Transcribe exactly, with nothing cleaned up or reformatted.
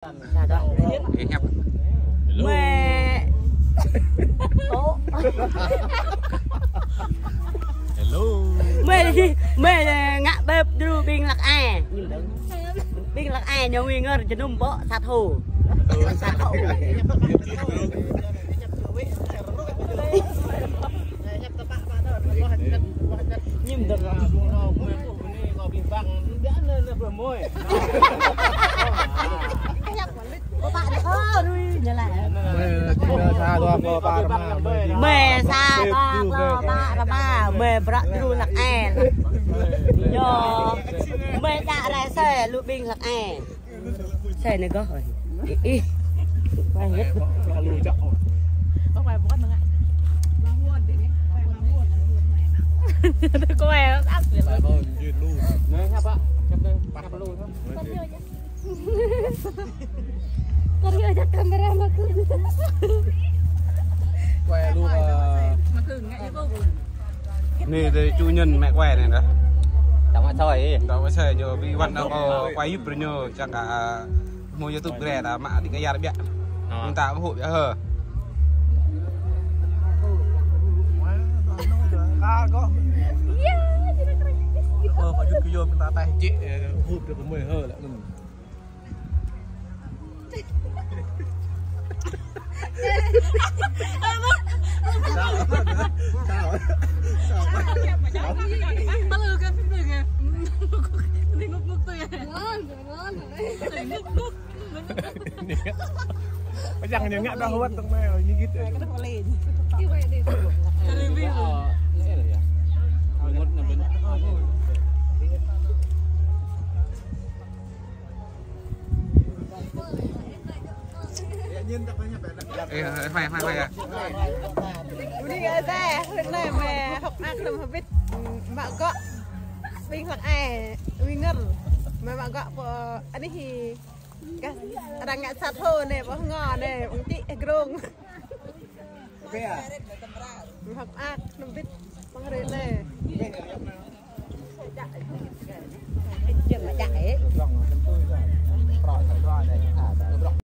Ê, hiăp. Hello. Mơi. Ô. Hello. Mơi, mơi ngă bếp djru ƀing hlăk ai. Ƀing hlăk ai ñu ngui ngor jơnum ƀô̆ sat hô. Sat hô. Ñim dơ̆ng. Mơi sa dua klâo pă rơma, mơi sa dua klâo pă rơma, mơi bruă djru hlăk ai. Yơh. Mơi djă rai asơi lu ƀing hlăk ai. Asơi anai gơ̆. Ih, ih. Wah, ngĕt. Kue, ăt. Nè, hiăp, Pak. Hiăp, hiăp lu. Kue lu, ơ. Anai tơ chủ nhân mă kue anai đah. Tơma soi. Tơma soi ñu ƀing wăn nao kue yŭp brơi ñu čang kơ hmâo YouTube gre đah mă đĭ kơ yar biă. Mơta mơhŭ biă hơ. Ơ, kue yŭp kơ yŭp mơta taih jĕ, ơ, hŭp biă kơ mơi hơ lă. Pơjăng ñu ngă đah wơ̆t tơ̆ng anai, ñu git. Ê, hoài, hoài, hoài à. Ƀing ơi, tơ, hrơi anai mơi hơ̆k mơak hrŏm hơbĭt, mă gŏ ƀing hlăk ai, ƀing ngor, mơi mă gŏ pơ anai hĭ, gah arăng ngă sat hô anai, ƀô̆ hơngŏ anai, ƀing čĭ, ơ, grông. Hơ̆k mơak hrŏm hơbĭt, mơ̆ng hrơi anai.